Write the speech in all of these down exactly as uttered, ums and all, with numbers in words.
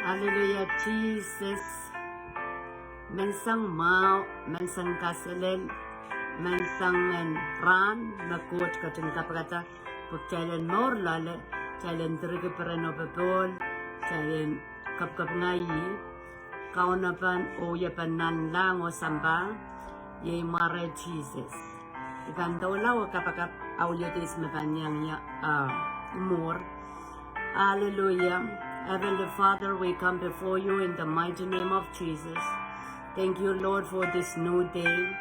Hallelujah, Jesus. Menseng mwahu, menseng kaselel, menseng en rahn, me Koht ketin kapikada pwe kitail en mour loale, kitail en direki pereno popohl, kitail en kapikapinga ih, kaunopen oh wiepen nanleng oh sampah, iei mware Jesus. I pahn doula oh kapakap auliedis me pahn iang ia, ah, mwuhr. Hallelujah. Heavenly Father, we come before you in the mighty name of Jesus. Thank you, Lord, for this new day.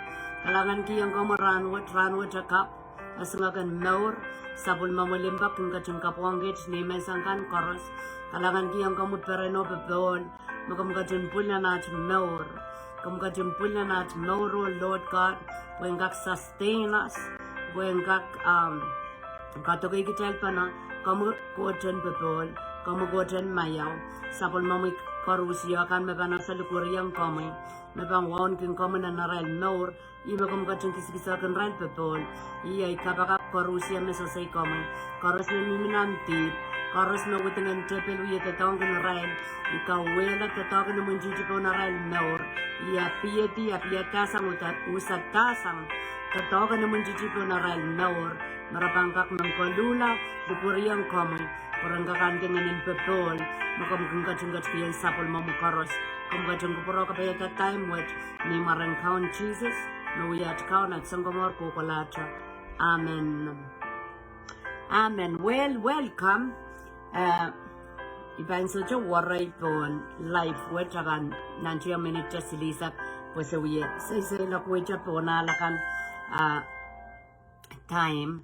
Kalahngan kihong komwi rahn wet, rahn wet e kapw, esingek en mour, sapwellimomwi limpoak kin ketin kapwongkit ni menseng kan koaros. Kalahngan kihong komwi pereno popohl, me komw ketin pwil nan aht mour. Komw ketin pwil nan aht mour, oh Lord God, pwehn kak sustain us, pwehn kak, um, kadoke kitail pahn, komwi Koht en popohl, komwi Koht en maiau. Sapwellimomwi koaros kan me pahn ese likwerihong komwi, me pahn wauneki komwi nan arail mour, ih me komw ketin kisakisakin irail popohl. Ih ei kapakap koaros me sewese komwi. Koaros me mihmi nan dihp, koaros me wetingen tepel wie doadoahngki irail, I kauwehla doadoahk en imwintihti pohn arail mour. I appeal, I appeal sang, uhdahn usadahsang doadoahk en imwintihti pohn arail mour, me re pahn kak men koluhla likwerihong komwi, pwe ren kak ahneki ngehn en popohl me komw kin ketin ketikihong sapwellimomwi koaros. Komw ketin kupwure oh kapaiada time wet, ni mwaren Kaun Jesus, me wia aht Kaun, aht Sounkomour kohkohlahte. Amen. Amen. Well, welcome. Eh, I pahn sohte worry pohn live wet, a pahn nantihong minit silihsek pwe se wie seiseiloak wehte pohn ale kan, ah, time.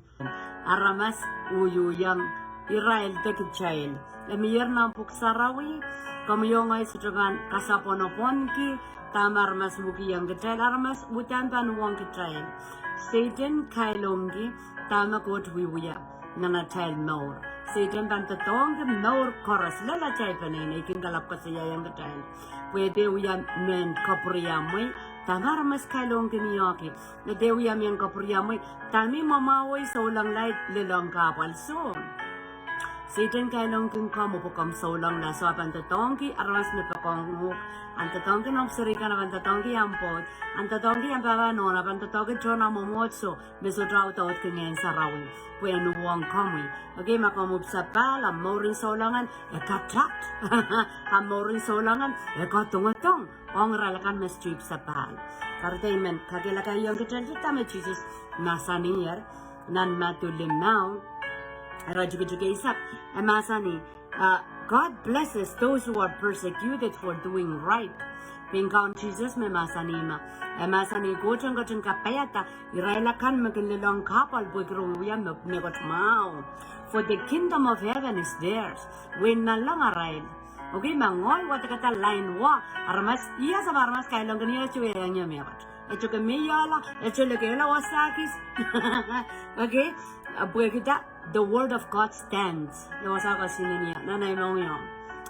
Aramas uhiuhiong irail de kitail. E mier nan Pwuhk Sarawi, komwi oh ngehi sohte kan kasapwonopwonki dahme aramas uhkihong kitail, aramas uhdahn pahn uhwong kitail. Sehdan kailongki dahme Koht wiewia nan atail mour. Sehdan pahn doadoahngki mour koaros, lel atail peneinei, kin kalap koasoiaiong kitail. Pwe e dehr wia mehn kapwuriamwei, dahme aramas kailongkin iohki. E dehr wia mehn kapwuriamwei, dahme mwamwahwei souleng laid lelohng kahpwal. So, Sehdan kailongkin komwi pwe komw souleng la, so e pahn doadoahngki aramas me poakohng uhk, e pahn doadoahngki noumw seri kan, e pahn doadoahngki ahmw pwoud, e pahn doadoahngki ahmw pahpa nohno, e pahn doadoahngki tohn ahmw mwomwohdiso me sohte audaudki Ngehn Sarawi, pwe en uhwong komwi. Okay, ma komw ipwsapahl, ahmw mour en souleng en e kataht. Ahmw mour en souleng en e kadongedong ong irail akan me sohte ipwsapahl. Kahrehda I men kakehlakaiong kitail dahme Sises mahsanier nan Madiu limau, iretikitik eisek, e mahsanih, uh, God blesses those who are persecuted for doing right. Pein Kaun Sises me mahsanih ma, e mahsanih Koht en ketin kapaiada irail akan me kin lelohng kahpwal pwehki re wiewia mehkot mwahu. For the kingdom of heaven is theirs. Wehin nanleng arail. Okay, ma ngehi wadekada lain wet, aramas, ia sahpw aramas kailongkin ie, e sohte iang ie mehkot. E sohte kemehla, e sohte lekehla wasa kis. Okay, pwehki the word of God stands. Ia wasa kis sine ia, nan ei mohngiong.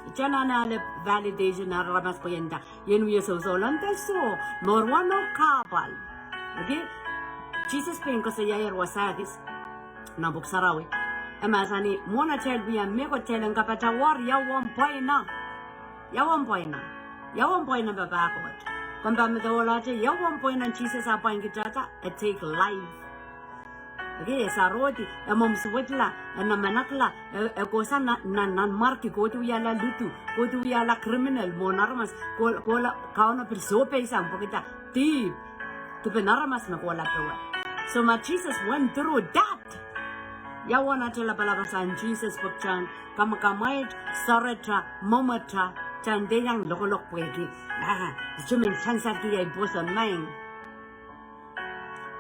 Ih anahne ale validation aramas pwehki nda, ien wie sohsouleng de soh, mour wano kahpwal. Okay, Sises pein koasoiaier wasa kis nan Pwuhk Sarawi. E mahsanih, mwohn atail wia mehkot kitail en kapatawar, ia omw pwaina. Ia omw pwaina. Ia omw pwaina pahpa Koht. Komw pahn medewehlahte, ia omw pwaina Sises ahpw pwain kitada, e take life. Okay, e sarohdi, e mwomw suwedla, e namanakla, e, e kohsang nan, nan, nanmwarki, kohdi wiahla lidu, kohdi wiahla criminal, mwohn aramas, koh, kohla, Kauno pil sohpeisang, pwehki dah, dihp, dipen aramas me kohla powe. So ma Sises went through that. Ia uwen atail lapalap sang Sises pwe kitail en kamwakamwaid, sohrehda, mwomwehda, kitail en dehr iang lokolok pwehki, ah, sohte men sansalki ei pwoson, maing.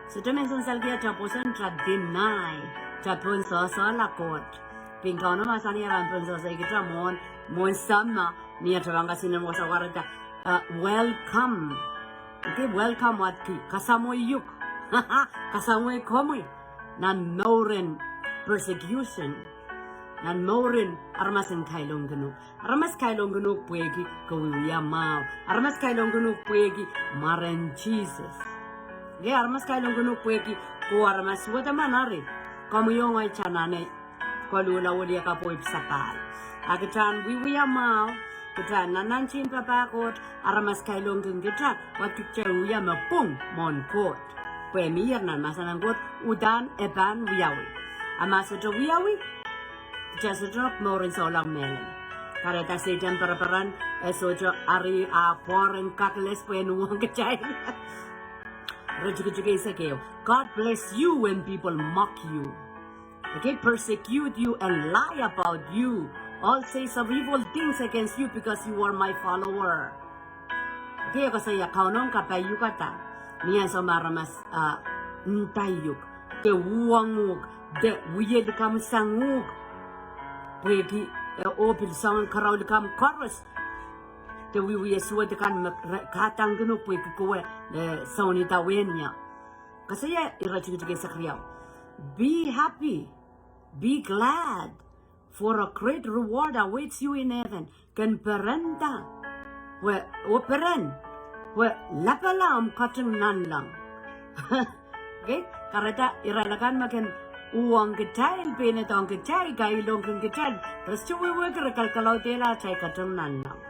Sohte men sansalki atail pwoson, kitail deny, kitail pohn sohsohla Koht. Pein Kauno mahsanih e pahn pohn sohsohki kitail mwohn, mwohn samwa, ni atail pahn kasinen wasa warada, uh, welcome. Okay, welcome wadki, kasamwo uhk. Kasamwo komwi. Nan mour en persecution. Nan mour en aramas en kailongkin uhk. Aramas kailongkin uhk pwehki ke wiewia mwahu. Aramas kailongkin uhk pwehki mwaren Sises. Okay, aramas kailongkin uhk pwehki ke aramas suwed, ma nari. Komwi oh ngehi kitail anahne koluhla oh wiliakapw oh ipwsapahl. A kitail en wiewia mwahu, Kitail nannantihong papah Koht, aramas kailongkin kitail, wehwehki kitail wia me pwung mwohn Koht. Pwe mie nan mahsen en Koht, uhdahn e pahn wiawi. A ma sohte wiawi, kitail sohte mour en souleng mehlel. Kahrehda Sehdan pereperen, e sohte ari ah pwoaren kakles pwehn uhwong kitail. Iretikitik eisek ehu. God bless you when people mock you. Okay, persecute you and lie about you. All says of evil things against you because you are my follower. Okay, e koasoia Kauno kapaiukada. Ni ansou me aramas, ah, ndaiuk, de uhwong uhk, de wie likamw sang uhk. Pwehki, eh, oh pil soangen karaun likamw koaros. De wiewia suwed kan me re-, kadangkin uhk pwehki kowe, eh, soun idawehn ie. Koasoia iretikitik eisek riau. Be happy, be glad, for a great reward awaits you in heaven. Ken perenda, pwe, oh peren, pwe lapalap ketin nanleng. Okay, kahrehda irail akan me kin uhwong kitail, peinedohng kitail, kailongkin kitail, re sohte wehwehki re kalkalaudehla atail ketin nanleng.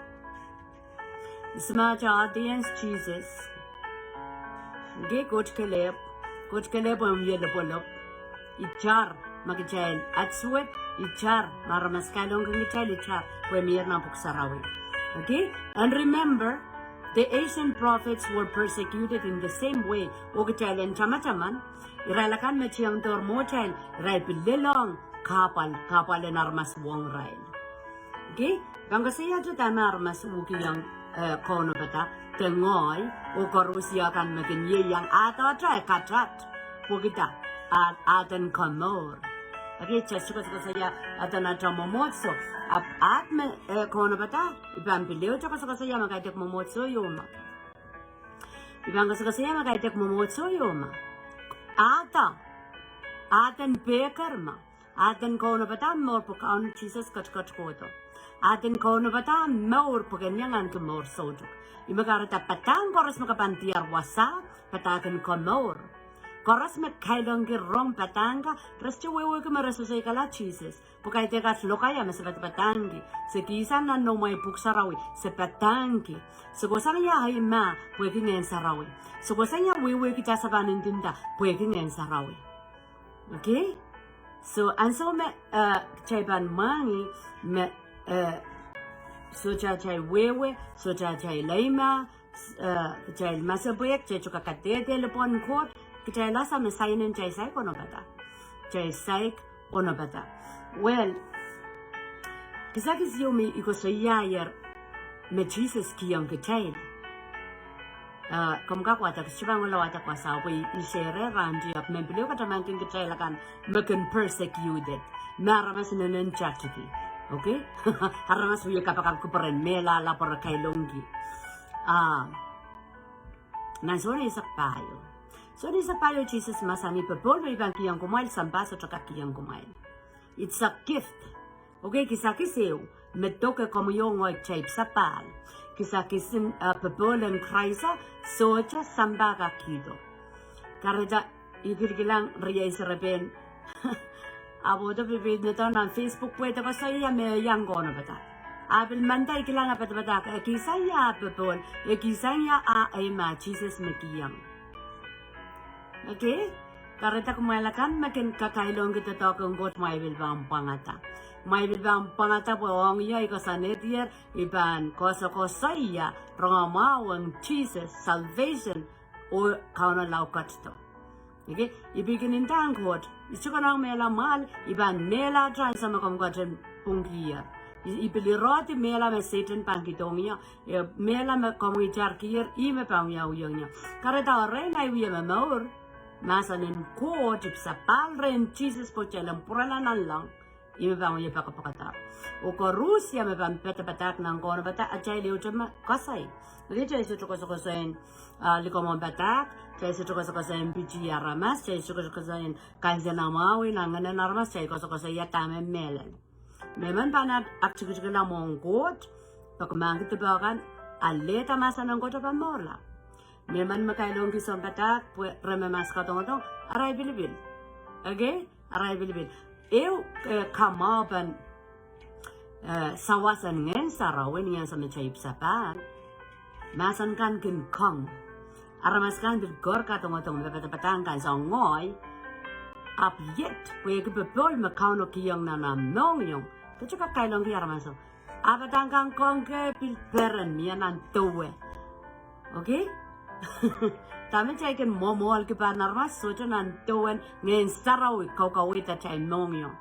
Smart audience, Jesus. Okay, Koht kelehpw, Koht kelehpw en wie lopwolopw. Itar me kitail at suwed, itar me aramas kailongkin kitail, itar pwe mie nan Pwuhk Sarawi. Okay? And remember, the ancient prophets were persecuted in the same way. Oh kitail en tamataman, irail akan me tieng dohr mwohtail, irail pil lelohng kahpwal, kahpwal en aramas uhwong irail. Okay? Pahn koasoiahte dahme aramas uhkihong, eh, kaunopada, de ngehi, oh koaros akan me kin ieiang ahdohte e katat, pwehki dah, ah, ahden komour. Okay, just koasokoasoia ahden atail mwomwohdiso. Ahpw ahd me, eh, kaunopada, I pahn pil ehute koasokoasoia me kaidehk mwomwohdiso ieu ma. I pahn koasokoasoia me kaidehk mwomwohdiso ieu ma. Ahda, ahden pehker ma. Ahden kaunopada mour pwe Kauno Sises ketiket kohdo. Ahden kaunopada mour pwe ken iang ahneki mour soutuk. Ih me kahrehda padahk koaros me ke pahn diar wasa, padahk en komour. Koaros me kailongki rong padahk ka, re sohte wehwehki me re sosoi kala Sises. Pwe kaidehk lokaia me se padapadahngki. Se kihsang nan noumwail Pwuhk Sarawi, se padahngki. Se kohsang ia ahi mah, pwehki Ngehn Sarawi. Se kohsang ia wehwehki dah se pahn ndinda, pwehki Ngehn Sarawi. Okay? So, ansou me, eh, kitail pahn mwahngih, me, eh, sohte atail wehwe, sohte atail eimah, eh, kitail masepwehk, kitail sohte kadehde lipwen Koht, kitail ese me sainen kitail saik onopada. Kitail saik onopada. Well, kisakis ieu me I koasoiaier me Sises kihong kitail. Ah, komw kak wadek, I sohte pahn kohla wadek wasa, pwe I, I share rahnwet, ahpw men pil ehu katamankin kitail akan me kin persecuted. Me aramas inenen tatiki. Okay? Aramas wie kapakapki pwe ren mehlahla pwe re kailongki. Ah, nan Sohn eisek pahieu. Sohn eisek pahieu Sises mahsanih, popohl me I pahn kihong kumwail, sampah sohte kak kihong kumwail. It's a gift. Okay, kisakis ehu me doke komwi oh ngehi kitail sapahl. Kisakisin, eh, popohl en Krais, sohte sampah kak kihdo. Kahrehda I kilikilang riei serepein. Ahpw ohdo pipihdo nan Facebook pwe de koasoia me iang kaunopada. Ahpw pil manda I kilang e padapadahk, e kihsang ia ah popohl, e kihsang ia ah eimah Sises me kihong. Okay? Kahrehda kumwail akan me kin kakailongki doadoahk en Koht, kumwail pil pahn pwangada. Kumwail pil pahn pwangada pwe ong ie I koasoanehdier, I pahn koasokoasoia rongamwahu en Sises, salvation, oh Kauno lao ketido. Okay? I pil kin ndahng Koht, I sohte konehng mehla mwahl, I pahn mehla atail ansou me komw ketin pwungkier. I, I pil irehdi mehla me Sehdan pahn kihdohng ie, eh, mehla me komw itarkier, ih me pahn wiawihong ie. Kahrehda erein ahi wie momour, mahsen en Koht, I pil sapahl rehn Sises pwe kitail en pwurala nanleng. Ih me pahn wie poakepoakada. Oh koaros me pahn padapadahk nan kaunopada, atail ehute me koasoi. Eri kitail sohte koasokoasoiahng, ah, likamw en padahk, kitail sohte koasokoasoiahng pitih aramas, kitail sohte koasokoasoiahng kansenamwahu nan ngehnen aramas, kitail koasokoasoia dahme mehlel. Mehmen pahn aktikitikla mwohn Koht, peki mahkki dipe kan, alehda mahsen en Koht pahn mourla. Mehmen me kailongki sounpadahk, pwe re me maskadongdong, arail pilipil. Okay? Arail pilipil. Ehu, eh, kamwahu pahn, eh, sawas en Ngehn Sarawi ni ansou me kitail ipwsapahl. Mahsen kan kin kang. Aramas kan pil ker kadongedong me padapadahk kan soangen ngehi. Ahpw iet, pwehki popohl me Kauno kihong nan ah mohngiong, kitail kak kailongki aramas o. Ah padahk kan kang ke pil peren, mie nan dewe. Okay? Dahme kitail kin mwomwohlki pahn aramas, sohte nan dewen Ngehn Sarawi kaukaweid atail mohngiong.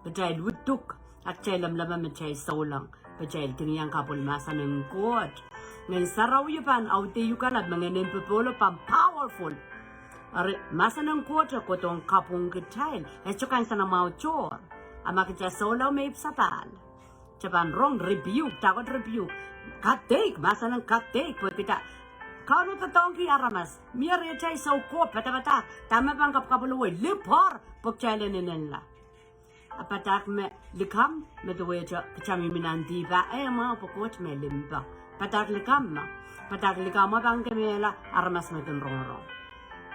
Kitail uduk, a kitail lamalam me kitail souleng, pwe kitail kin iang kapwul mahsen en Koht. Ngehn Sarawi pahn audehla me ngehnen popohl o pahn powerful. Eri mahsen en Koht e kohdohng kapwung kitail, e sohte kansenamwahu tohr. A ma kitail souleng me ipwsapahl, kitail pahn rong rebuke, dahkot rebuke. Kadeik, mahsen en kadeik, pwe kitail, Kauno doadoahngki aramas, mie rehtail soukohp, padapadahk, dahme pahn kapwkapwilowei, lipwoar, pwe kitail en inenla. A padahk me likamw, me duwehte kitail mihmi nan dihp, e mwahu pwe Koht me limpoak. Padahk likamw me, padahk likamw me pahn kemehla aramas me kin rongorong.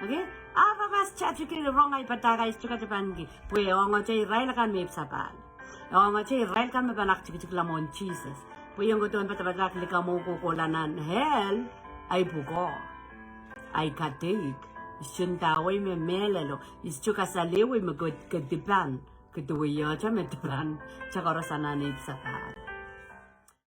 Okay? Aramas kitail kin rong ei padahk ei sohte kak pahn ki, pwe e ongete irail akan me ipwsapahl. E ongete irail kan me pahn aktikitikla mwohn Sises. Pwe ien kohdohn padapadahk likamw kohkohla nan hell, ei pwukoa, ei kadeik, I sohte ndawei me mehlelo, I sohte kasalehwei me ke, ke dipan, ke duwehte me dipan, kitail koaros anahne ipwsapahl.